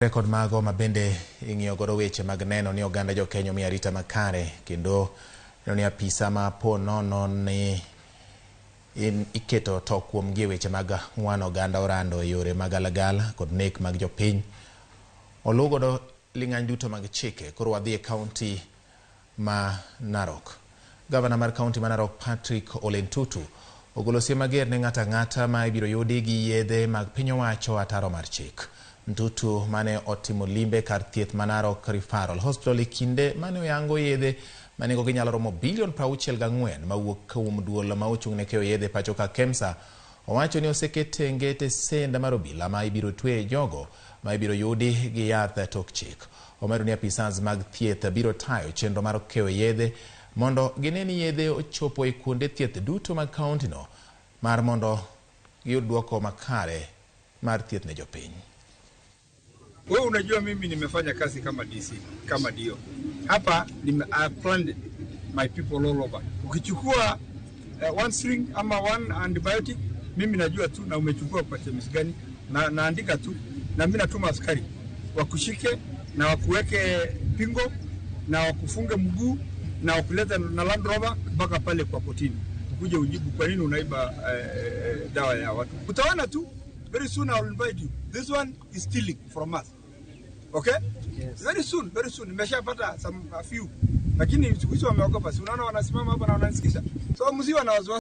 Rekod mago ma bende ing'iyo godo weche mag neno ni oganda jo Kenya omi arita makare kendo neno ni apisa ma po nono ni iketo to kuomgi e weche mag ng'wano oganda orando e yore mag galagala kod nek mag jopiny. Oluw godo ling'any duto mag chike. Koro wadhi e kaunti ma Narok. Gavana mar kaunti ma Narok Patrick Ole Ntutu ogolo siem mager ne ng'ato ang'ata ma ibiro yudi gi yedhe mag piny owacho ataro mar chik. Ntutu mane otimo limbe kar thieth ma Narok Referral Hospital e kinde mane oyango yedhe ma nengogi nyalo romo bilion 64 mawuok kuom duol ma ochung' ne keyo yedhe pacho ka KEMSA, owacho ni oseket tenge tesenda mar obila ma ibiro tweye jogo ma ibiro yudi gi yath tok chik. Omedo ni apisas mag thieth biro tayo chenro mar keyo yedhe mondo gine ni yedhe ochopo e kuonde thieth duto mag kaontino mar mondo giyud duoko makare mar thieth ne jopiny. Wewe unajua mimi nimefanya kazi kama DC, kama DO. Hapa I planned my people all over. Ukichukua one string ama one antibiotic, mimi najua tu na umechukua kwa chemist gani, na naandika tu na mimi natuma askari wakushike na wakuweke pingo na wakufunge mguu na wakuleta na Land Rover mpaka pale kwa kotini. Ukuje ujibu kwa nini unaiba dawa ya watu. Utaona tu very soon I will invite you. This one is stealing from us. Okay? Yes. Very soon, very soon. Nimeshapata some a few. Lakini siku hizi wameogopa. Si unaona wanasimama hapa na wananisikiza. So msiwe na wasiwasi.